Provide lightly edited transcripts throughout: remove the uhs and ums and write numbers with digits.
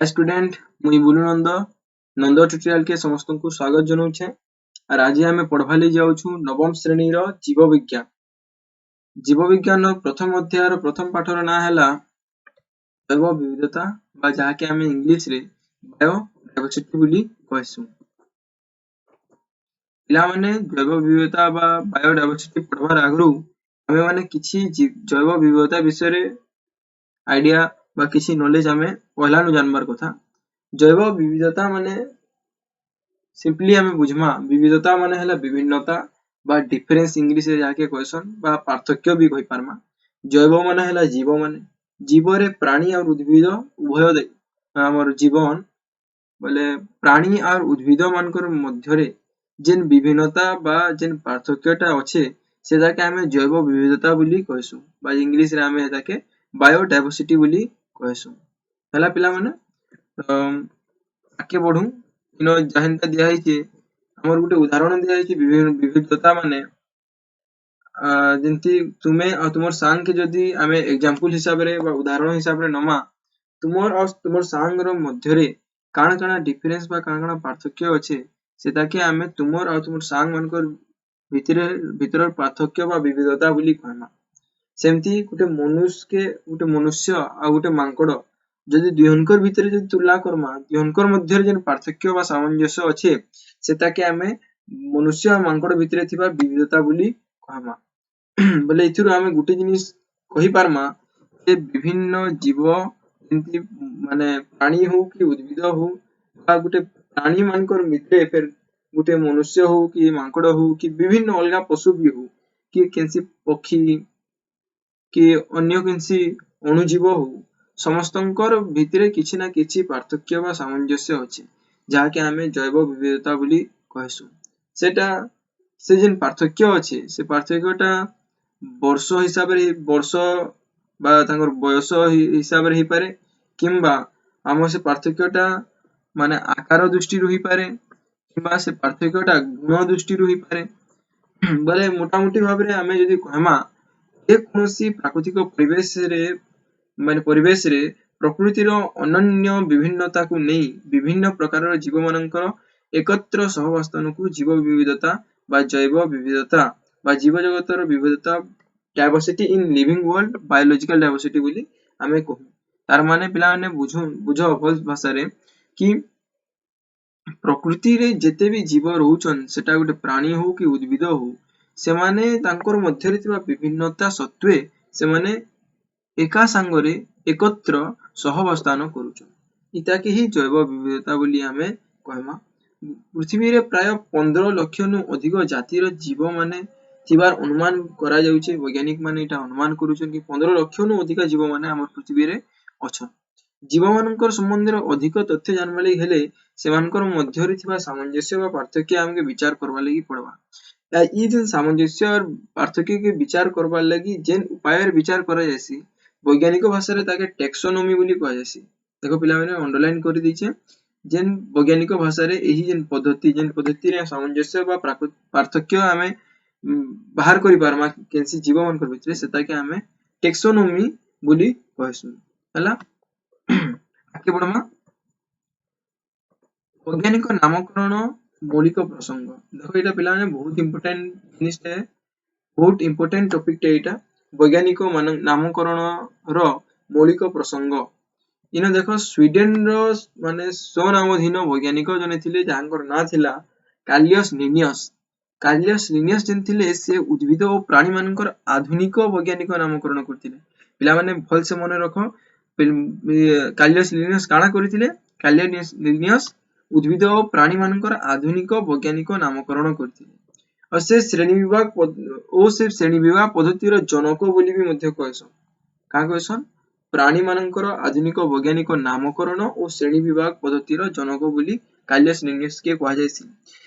High student, ମୁଇଁ ବୁଲୁ Nanda. Nanda tutorial କେ ସମସ୍ତଙ୍କୁ ସ୍ୱାଗତ ଜଣାଉଛେ। ଆର୍ ଆଜି ଆମେ ପଢ଼ବା ଲାଗି ଯାଉଛୁ ନବମ ଶ୍ରେଣୀର ଜୀବ ବିଜ୍ଞାନ। ଜୀବ ବିଜ୍ଞାନର ପ୍ରଥମ ଅଧ୍ୟାୟର ପ୍ରଥମ ପାଠର ନାଁ ହେଲା ଜୈବ ବିବିଧତା ବା ଯାହାକି ଆମେ ଇଂଲିଶରେ ବାୟୋଡାଇଭର୍ସିଟି ବୋଲି କହିସୁଁ। ପିଲାମାନେ, ଜୈବ ବିବିଧତା ବା ବାୟୋଡାଇଭର୍ସିଟି ପଢ଼ବାର ଆଗରୁ ଆମେ ମାନେ କିଛି ଜୈବ ବିବିଧତା ବିଷୟରେ ଆଇଡିଆ ବା କିଛି ନଲେଜ ଆମେ ପହଲାନୁ ଜାନବାର କଥା। ଜୈବ ବିବିଧତା ମାନେ ସିମ୍ପଲି ଆମେ ବୁଝମା, ବିବିଧତା ମାନେ ହେଲା ବିଭିନ୍ନତା ବା ଡିଫରେନ୍ସ ଇଂଲିଶରେ ଯାହାକେ କହିସନ୍ ବା ପାର୍ଥକ୍ୟ ବି କହିପାରମା। ଜୈବ ମାନେ ହେଲା ଜୀବ, ମାନେ ଜୀବରେ ପ୍ରାଣୀ ଆଉ ଉଦ୍ଭିଦ ଉଭୟ ଆମର ଜୀବନ ବୋଲେ ପ୍ରାଣୀ ଆର୍ ଉଦ୍ଭିଦ ମାନଙ୍କର ମଧ୍ୟରେ ଯେନ୍ ବିଭିନ୍ନତା ବା ଯେନ୍ ପାର୍ଥକ୍ୟଟା ଅଛେ, ସେଟାକେ ଆମେ ଜୈବ ବିବିଧତା ବୋଲି କହିସୁଁ ବା ଇଂଲିଶରେ ଆମେ ସେଟାକେ ବାୟୋଡାଇଭର୍ସିଟି ବୋଲି କହିସୁଁ। ହେଲା ପିଲାମାନେ, ତ ଆଗକେ ବଢୁ। ଇନ ଯାହାଟା ଦିଆ ହେଇଛେ, ଆମର ଗୋଟେ ଉଦାହରଣ ଦିଆ ହେଇଛି। ବିବିଧତା ମାନେ ଯେମିତି ତୁମେ ଆଉ ତୁମର ସାଙ୍ଗକେ ଯଦି ଆମେ ଏକ୍ଜାମ୍ପଲ ହିସାବରେ ବା ଉଦାହରଣ ହିସାବରେ ନମା, ତୁମର ଆଉ ତୁମର ସାଙ୍ଗର ମଧ୍ୟରେ କାଣା କାଣା ଡିଫରେନ୍ସ ବା କାଣା କାଣା ପାର୍ଥକ୍ୟ ଅଛେ, ସେଟାକେ ଆମେ ତୁମର ଆଉ ତୁମର ସାଙ୍ଗ ମାନଙ୍କର ଭିତରେ ଭିତରର ପାର୍ଥକ୍ୟ ବା ବିବିଧତା ବୋଲି କହେମା। ସେମିତି ଗୋଟେ ମନୁଷ୍ୟକେ, ଗୋଟେ ମନୁଷ୍ୟ ଆଉ ଗୋଟେ ମାଙ୍କଡ ଯଦି ଦୁଇଜଣଙ୍କର ଭିତରେ ଯଦି ତୁଳନା କରମା, ଦୁଇଜଣଙ୍କର ମଧ୍ୟରେ ଯେନ୍ ପାର୍ଥକ୍ୟ ବା ସାମଞ୍ଜସ୍ୟ ଅଛେ, ସେଟାକେ ଆମେ ମନୁଷ୍ୟ ଆଉ ମାଙ୍କଡ ଭିତରେ ଥିବା ବିବିଧତା ବୋଲି କହେମା। ବୋଲେ ଏଥିରୁ ଆମେ ଗୋଟେ ଜିନିଷ କହିପାରମା ଯେ ବିଭିନ୍ନ ଜୀବ ଯେମିତି ମାନେ ପ୍ରାଣୀ ହଉ କି ଉଦ୍ଭିଦ ହଉ ବା ଗୋଟେ ପ୍ରାଣୀ ମାନଙ୍କର ଭିତରେ ଫେର ଗୋଟେ ମନୁଷ୍ୟ ହଉ କି ମାଙ୍କଡ ହଉ କି ବିଭିନ୍ନ ଅଲଗା ପଶୁ ବି ହଉ କି କେନ୍ସି ପକ୍ଷୀ କି ଅନ୍ୟ କେନ୍ସି ଅଣୁଜୀବ ହଉ, ସମସ୍ତଙ୍କର ଭିତରେ କିଛି ନା କିଛି ପାର୍ଥକ୍ୟ ବା ସାମଞ୍ଜସ୍ୟ ଅଛି, ଯାହାକି ଆମେ ଜୈବ ବିବିଧତା ବୋଲି କହିସୁଁ। ସେଟା ସେ ଯେନ୍ ପାର୍ଥକ୍ୟ ଅଛି, ସେ ପାର୍ଥକ୍ୟଟା ବର୍ଷ ହିସାବରେ, ବର୍ଷ ବା ତାଙ୍କର ବୟସ ହିସାବରେ ହେଇପାରେ କିମ୍ବା ଆମ ସେ ପାର୍ଥକ୍ୟଟା ମାନେ ଆକାର ଦୃଷ୍ଟିରୁ ହେଇପାରେ କିମ୍ବା ସେ ପାର୍ଥକ୍ୟଟା ଗୁଣ ଦୃଷ୍ଟିରୁ ହେଇପାରେ। ବୋଲେ ମୋଟାମୋଟି ଭାବରେ ଆମେ ଯଦି କହେମା, ଯେକୌଣସି ପ୍ରାକୃତିକ ପରିବେଶରେ ମାନେ ପରିବେଶରେ ପ୍ରକୃତିର ଅନନ୍ୟ ବିଭିନ୍ନତାକୁ ନେଇ ବିଭିନ୍ନ ପ୍ରକାରର ଜୀବମାନଙ୍କର ଏକତ୍ର ସହବସ୍ଥାନକୁ ଜୀବ ବିବିଧତା ବା ଜୈବ ବିବିଧତା ବା ଜୀବ ଜଗତର ବିବିଧତା, diversity in living world, biological diversity ବୋଲି ଆମେ କହୁ। ତାର ମାନେ ପିଲାମାନେ ବୁଝୁ, ବୁଝ ଭଲ ଭାଷାରେ କି ପ୍ରକୃତିରେ ଯେତେ ବି ଜୀବ ରହୁଛନ୍, ସେଟା ଗୋଟେ ପ୍ରାଣୀ ହଉ କି ଉଦ୍ଭିଦ ହଉ, ସେମାନେ ତାଙ୍କର ମଧ୍ୟରେ ଥିବା ବିଭିନ୍ନତା ସତ୍ତ୍ୱେ ସେମାନେ ଏକା ସାଙ୍ଗରେ ଏକତ୍ର ସହବସ୍ଥାନ କରୁଛନ୍। ଇତାକେ ହିଁ ଜୈବ ବିବିଧତା ବୋଲି ଆମେ କହେମା। ପୃଥିବୀରେ ପ୍ରାୟ 15 ଲକ୍ଷନୁ ଅଧିକ ଜାତିର ଜୀବ ମାନେ ଥିବାର ଅନୁମାନ କରାଯାଉଛି। ବୈଜ୍ଞାନିକ ମାନେ ଏଇଟା ଅନୁମାନ କରୁଛନ୍ କି 15 ଲକ୍ଷନୁ ଅଧିକ ଜୀବ ମାନେ ଆମର ପୃଥିବୀରେ ଅଛନ୍। ଜୀବମାନଙ୍କର ସମ୍ବନ୍ଧରେ ଅଧିକ ତଥ୍ୟ ଜାଣିବା ଲାଗି ହେଲେ ସେମାନଙ୍କର ମଧ୍ୟରେ ଥିବା ସାମଞ୍ଜସ୍ୟ ବା ପାର୍ଥକ୍ୟ ଆମକେ ବିଚାର କରବା ଲାଗି ପଡବା। ଇ ଯେନ୍ ସାମଞ୍ଜସ୍ୟ ପାର୍ଥକ୍ୟ କେ ବିଚାର କରବାର ଲାଗି ଯେନ୍ ଉପାୟରେ ବିଚାର କରାଯାଏସି, ବୈଜ୍ଞାନିକ ଭାଷାରେ ତାକେ ଟେକ୍ସୋନୋମି ବୋଲି କୁହାଯାଏସି। ଦେଖ ପିଲାମାନେ, ଅଣ୍ଡରଲାଇନ କରିଦେଇଛେ। ଯେନ୍ ବୈଜ୍ଞାନିକ ଭାଷାରେ ଏହି ଯେନ୍ ପଦ୍ଧତି, ଯେନ୍ ପଦ୍ଧତିରେ ସାମଞ୍ଜସ୍ୟ ବା ପାର୍ଥକ୍ୟ ଆମେ ବାହାର କରିପାରମା କେନ୍ସି ଜୀବ ମାନଙ୍କର ଭିତରେ, ସେଟାକେ ଆମେ ଟେକ୍ସୋନୋମି ବୋଲି କହେସୁଁ। ହେଲା, ଆଗକେ ବଢମା। ବୈଜ୍ଞାନିକ ନାମକରଣ ମୌଳିକ ପ୍ରସଙ୍ଗ। ଦେଖ, ଏଇଟା ପିଲାମାନେ ବହୁତ ଇମ୍ପୋର୍ଟାଣ୍ଟ ଜିନିଷଟେ, ବହୁତ ଇମ୍ପୋର୍ଟାଣ୍ଟ ଟପିକଟେ ଏଇଟା, ବୈଜ୍ଞାନିକ ନାମକରଣ ର ମୌଳିକ ପ୍ରସଙ୍ଗ। ଇନ ଦେଖ, ସ୍ୱିଡେନ ର ମାନେ ସ୍ୱନାମଧୀନ ବୈଜ୍ଞାନିକ ଜଣେ ଥିଲେ, ଯାହାଙ୍କର ନାଁ ଥିଲା କାର୍ଲିୟସ ଲିନିୟସ। କାର୍ଲିୟସ ଲିନିୟସ ଯେନ୍ ଥିଲେ, ସେ ଉଦ୍ଭିଦ ଓ ପ୍ରାଣୀ ମାନଙ୍କର ଆଧୁନିକ ବୈଜ୍ଞାନିକ ନାମକରଣ କରିଥିଲେ। ପିଲାମାନେ, ଭଲସେ ମନେ ରଖ, କାର୍ଲିୟସ ଲିନିୟସ କାଣା କରିଥିଲେ? କାର୍ଲିୟସ ଲିନିୟସ ଉଦ୍ଭିଦ ଓ ପ୍ରାଣୀ ମାନଙ୍କର ଆଧୁନିକ ବୈଜ୍ଞାନିକ ନାମକରଣ କରିଥିଲେ ଆଉ ସେ ଶ୍ରେଣୀ ବିଭାଗ ଓ ସେ ଶ୍ରେଣୀ ବିଭାଗ ପଦ୍ଧତିର ଜନକ ବୋଲି ବି ମଧ୍ୟ କହେସନ୍। କାଣା କହେସନ୍? ପ୍ରାଣୀ ମାନଙ୍କର ଆଧୁନିକ ବୈଜ୍ଞାନିକ ନାମକରଣ ଓ ଶ୍ରେଣୀ ବିଭାଗ ପଦ୍ଧତିର ଜନକ ବୋଲି କାର୍ଲିୟସ ଲିନିୟସ କେ କୁହାଯାଇସି।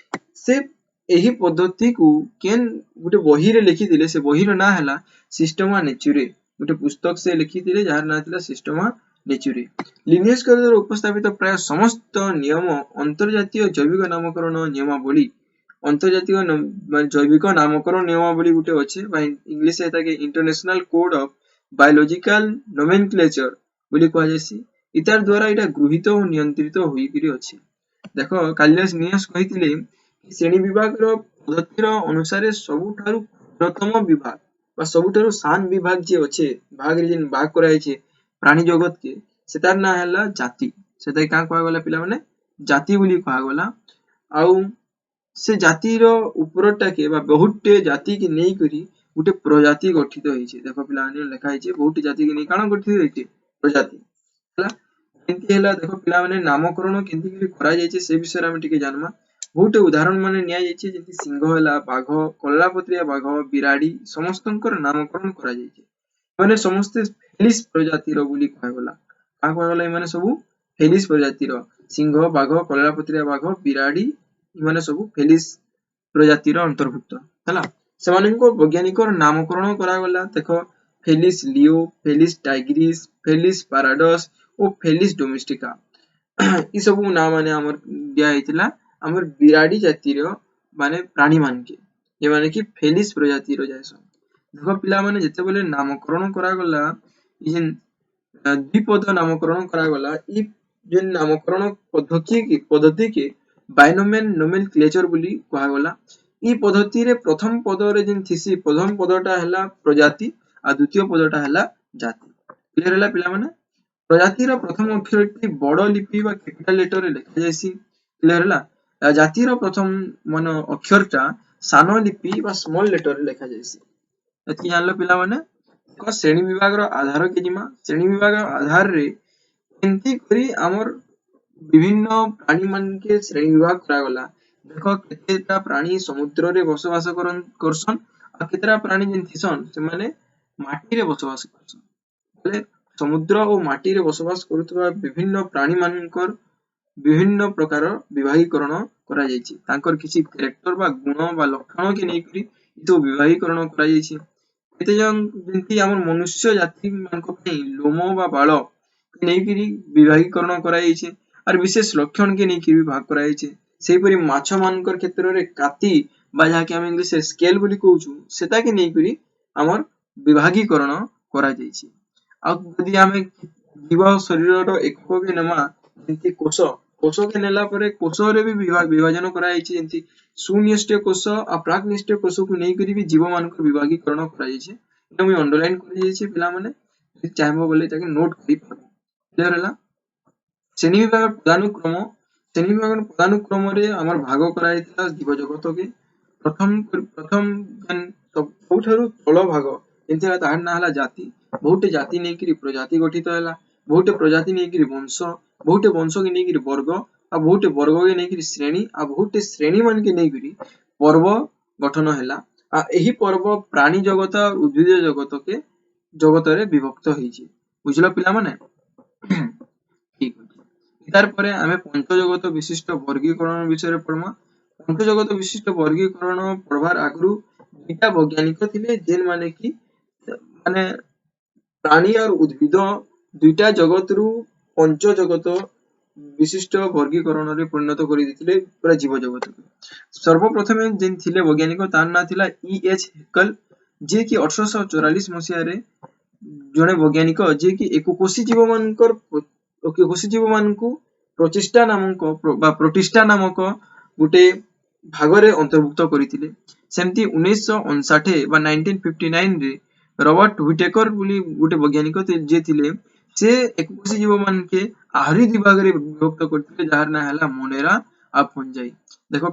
ସେ ଏହି ପଦ୍ଧତିକୁ କେନ୍ ଗୋଟେ ବହିରେ ଲେଖିଥିଲେ। ସେ ବହିର ନାଁ ହେଲା ସିଷ୍ଟମା ନେଚୁରେ। ଗୋଟେ ପୁସ୍ତକ ସେ ଲେଖିଥିଲେ, ଯାହାର ନାଁ ଥିଲା ସିଷ୍ଟମା ନେଚୁରେ। ଲିନିୟସଙ୍କ ଦ୍ୱାରା ଉପସ୍ଥାପିତ ପ୍ରାୟ ସମସ୍ତ ନିୟମ ଅନ୍ତର୍ଜାତୀୟ ଜୈବିକ ନାମକରଣ ନିୟମାବଳୀ, ଅନ୍ତର୍ଜାତୀୟ ଜୈବିକ ନାମକରଣ ନିୟମାବଳୀ ଗୋଟେ ଅଛେ ବା ଇଂଲିଶରେ ତାକେ International Code of Biological Nomenclature ବୋଲି କୁହାଯାଇସି। ଇତାର ଦ୍ୱାରା ଏଇଟା ଗୃହୀତ ଓ ନିୟନ୍ତ୍ରିତ ହୋଇକରି ଅଛି। ଦେଖ, କାର୍ଲସ ଲିନିୟସ କହିଥିଲେ, ଶ୍ରେଣୀ ବିଭାଗର ପଦ୍ଧତିର ଅନୁସାରେ ସବୁଠାରୁ କ୍ଷୁଦ୍ରତମ ବିଭାଗ ବା ସବୁଠାରୁ ସାନ ବିଭାଗ ଯିଏ ଅଛେ, ଭାଗରେ ଯେନ୍ ଭାଗ କରାଯାଇଛି ପ୍ରାଣୀ ଜଗତକେ, ସେତାର ନାଁ ହେଲା ଜାତି। ସେତାକେ କାଁ କୁହାଗଲା ପିଲାମାନେ? ଜାତି ବୋଲି କୁହାଗଲା। ଆଉ ସେ ଜାତିର ଉପରଟାକେ ବା ବହୁତଟେ ଜାତିକି ନେଇକରି ଗୋଟେ ପ୍ରଜାତି ଗଠିତ ହେଇছে। ଦେଖ ପିଲାମାନେ, ଲେଖା ହେଇছে, ବହୁତଟି ଜାତିକି ନେଇ କାଣା ଗଠିତ ହେଇছে? ପ୍ରଜାତି ହେଲା। କେମିତି ହେଲା? ଦେଖ ପିଲାମାନେ, ନାମକରଣ କେମିତି କରି କରାଯାଇଛି, ସେ ବିଷୟରେ ଆମେ ଟିକେ ଜାନମା। ବହୁତ ଉଦାହରଣ ମାନେ ନିଆଯାଇଛି, ଯେମିତି ସିଂହ ହେଲା, ବାଘ, କଲରାପତ୍ରିଆ ବାଘ, ବିରାଡି, ସମସ୍ତଙ୍କର ନାମକରଣ କରାଯାଇଛି। ମାନେ ସମସ୍ତେ ଫେଲିସ୍ ପ୍ରଜାତିର ବୋଲି କୁହାଗଲା। କାହା କୁହାଗଲା? ଏମାନେ ସବୁ ଫେଲିସ୍ ପ୍ରଜାତିର। ସିଂହ, ବାଘ, କଲରାପତ୍ରିଆ ବାଘ, ବିରାଡି, ଏମାନେ ସବୁ ଫେଲିସ୍ ପ୍ରଜାତିର ଅନ୍ତର୍ଭୁକ୍ତ ହେଲା। ସେମାନଙ୍କ ବୈଜ୍ଞାନିକର ନାମକରଣ କରାଗଲା। ଦେଖ, Felis leo, Felis tigris, Felis pardus ଓ ଫେଲିସ୍ ଡୋମେଷ୍ଟିକା, ଏ ସବୁ ନାଁ ମାନେ ଆମର ଦିଆ ହେଇଥିଲା ଆମର ବିରାଡି ଜାତିର ମାନେ ପ୍ରାଣୀ ମାନକେ, ଯେମାନେ କି ଫେଲିସ୍ ପ୍ରଜାତିର ଯାଏସନ୍। ଦେଖ ପିଲାମାନେ, ଯେତେବେଳେ ନାମକରଣ କରାଗଲା, ଇ ଯେନ୍ ଦ୍ୱିପଦ ନାମକରଣ କରାଗଲା, ଇ ଯେନ୍ ନାମକରଣ ପଦ୍ଧତି କି ବାଇନୋମିଆଲ ନୋମେନକ୍ଲେଚର ବୋଲି କୁହାଗଲା। ଇ ପଦ୍ଧତିରେ ପ୍ରଥମ ପଦରେ ଯେନ୍ ଥିସି, ପ୍ରଥମ ପଦଟା ହେଲା ପ୍ରଜାତି ଆଉ ଦ୍ୱିତୀୟ ପଦଟା ହେଲା ଜାତି। କ୍ଲିୟର ହେଲା ପିଲାମାନେ? ପ୍ରଜାତିର ପ୍ରଥମ ଅକ୍ଷରଟି ବଡ ଲିପି ବା କ୍ୟାପିଟାଲ ଲେଟରରେ ଲେଖାଯାଇସି। କ୍ଲିୟର ହେଲା? ଜାତିର ପ୍ରଥମ ମାନେ ଅକ୍ଷରଟା ସାନ ଲିପି ବା ସ୍ମଲ ଲେଟରରେ ଲେଖାଯାଇସି। ଏତିକି ଜାଣିଲ ପିଲାମାନେ? ଦେଖ, ଶ୍ରେଣୀ ବିଭାଗର ଆଧାର କେ ଯିମା। ଶ୍ରେଣୀ ବିଭାଗର ଆଧାରରେ କେମିତି କରି ଆମର ବିଭିନ୍ନ ପ୍ରାଣୀ ମାନକେ ଶ୍ରେଣୀ ବିଭାଗ କରାଗଲା। ଦେଖ, କେତେଟା ପ୍ରାଣୀ ସମୁଦ୍ରରେ ବସବାସ କରସନ୍ ଆଉ କେତେଟା ପ୍ରାଣୀ ଯେନ୍ ଥିସନ୍, ସେମାନେ ମାଟିରେ ବସବାସ କରସନ୍। ହେଲେ ସମୁଦ୍ର ଓ ମାଟିରେ ବସବାସ କରୁଥିବା ବିଭିନ୍ନ ପ୍ରାଣୀ ମାନଙ୍କର ବିଭିନ୍ନ ପ୍ରକାର ବିଭାଗୀକରଣ କରାଯାଇଛି। ତାଙ୍କର କିଛି କ୍ୟାରେକ୍ଟର ବା ଗୁଣ ବା ଲକ୍ଷଣ କେ ନେଇକରି ଏସବୁ ବିଭାଗୀକରଣ କରାଯାଇଛି। କେତେ ଜଣ ଯେମିତି ଆମର ମନୁଷ୍ୟ ଜାତି ମାନଙ୍କ ପାଇଁ ଲୋମ ବା ବାଳ ନେଇକିରି ବିଭାଗୀକରଣ କରାଯାଇଛି, ଆର୍ ବିଶେଷ ଲକ୍ଷଣ କେ ନେଇକିରି ବି ଭାଗ କରାଯାଇଛି। ସେହିପରି ମାଛ ମାନଙ୍କର କ୍ଷେତ୍ରରେ କାତି ବା ଯାହାକି ଆମେ ଇଂଲିଶରେ ସ୍କେଲ ବୋଲି କହୁଛୁ, ସେଟାକେ ନେଇକରି ଆମର ବିଭାଗୀକରଣ କରାଯାଇଛି। ଆଉ ଯଦି ଆମେ ଜୀବ ଶରୀରର ଏକକ ନେମା, ଯେମିତି କୋଷ, କୋଷକେ ନେଲା ପରେ କୋଷରେ ବି ବିଭାଜନ କରାଯାଇଛି। ଯେମିତି ସୁନ୍ୟଷ୍ଟିୟ କୋଷ ଆଉ ପ୍ରାକ୍ ନ୍ୟଷ୍ଟିୟ କୋଷକୁ ନେଇକରି ବି ଜୀବ ମାନଙ୍କର ବିଭାଗୀକରଣ କରାଯାଇଛି। ଏଟା ମୁଇଁ ଅଣ୍ଡରଲାଇନ କରିଯାଇଛି। ପିଲାମାନେ ଯଦି ଚାହିଁବ ବୋଲେ ତାকে ନୋଟ କରିପାରିବ। କ୍ଲିୟର ହେଲା? ଶ୍ରେଣୀ ବିଭାଗ ପଦାନୁକ୍ରମ। ଶ୍ରେଣୀ ବିଭାଗ ପଦାନୁକ୍ରମରେ ଆମର ଭାଗ କରାଯାଇଥିଲା ଜୀବ ଜଗତକେ। ପ୍ରଥମ ପ୍ରଥମ ସବୁଠାରୁ ତଳ ଭାଗ ଯେମିତି ହେଲା, ତାହାର ନାଁ ହେଲା ଜାତି। ବହୁଟେ ଜାତି ନେଇକିରି ପ୍ରଜାତି ଗଠିତ ହେଲା, ବହୁଟେ ପ୍ରଜାତି ନେଇକିରି ବଂଶ, ବହୁଟେ ବଂଶକେ ନେଇକିରି ବର୍ଗ, ଆଉ ବହୁଟେ ବର୍ଗକେ ନେଇକିରି ଶ୍ରେଣୀ, ଆଉ ବହୁଟେ ଶ୍ରେଣୀ ମାନକେ ନେଇକିରି ପର୍ବ ଗଠନ ହେଲା। ଆଉ ଏହି ପର୍ବ ପ୍ରାଣୀ ଜଗତ ଆଉ ଉଦ୍ଭିଦ ଜଗତରେ ବିଭକ୍ତ ହେଇଛି। ବୁଝିଲ ପିଲାମାନେ? ଠିକ ଅଛି। ତାରପରେ ଆମେ ପଞ୍ଚଜଗତ ବିଶିଷ୍ଟ ବର୍ଗୀକରଣ ବିଷୟରେ ପଢମା। ପଞ୍ଚଜଗତ ବିଶିଷ୍ଟ ବର୍ଗୀକରଣ ପଢବାର ଆଗରୁ ଦୁଇଟା ବୈଜ୍ଞାନିକ ଥିଲେ, ଯେନ୍ ମାନେ କି ମାନେ ପ୍ରାଣୀ ଆଉ ଉଦ୍ଭିଦ ଦୁଇଟା ଜଗତରୁ ପଞ୍ଚ ଜଗତ ବିଶିଷ୍ଟ ବର୍ଗୀକରଣରେ ପରିଣତ କରିଦେଇଥିଲେ ପୁରା ଜୀବ ଜଗତକୁ। ସର୍ବପ୍ରଥମେ ଯେନ୍ ଥିଲେ ବୈଜ୍ଞାନିକ, ତାର ନାଁ ଥିଲା ଇ ଏଚ୍ ହେକଲ, ଯିଏକି 1844 ମସିହାରେ ଜଣେ ବୈଜ୍ଞାନିକ, ଯିଏକି ଏକକୋଷୀ ଜୀବ ମାନଙ୍କୁ ପ୍ରତିଷ୍ଠା ନାମକ ବା ପ୍ରତିଷ୍ଠା ନାମକ ଗୋଟେ ଭାଗରେ ଅନ୍ତର୍ଭୁକ୍ତ କରିଥିଲେ। ସେମିତି 1959 ବା 1959ରେ ରବର୍ଟ ହ୍ୱିଟେକର ବୋଲି ଗୋଟେ ବୈଜ୍ଞାନିକ ଯିଏ ଥିଲେ, ସେ ଏକକୋଷୀ ଜୀବ ମାନକେ ଆହୁରି ଦୁଇ ଭାଗରେ ବିଭକ୍ତ କରିଥିଲେ, ଯାହାର ନାଁ ହେଲା ମୋନେରା ଆଉ ଫଞ୍ଜାଇ। ଦେଖ।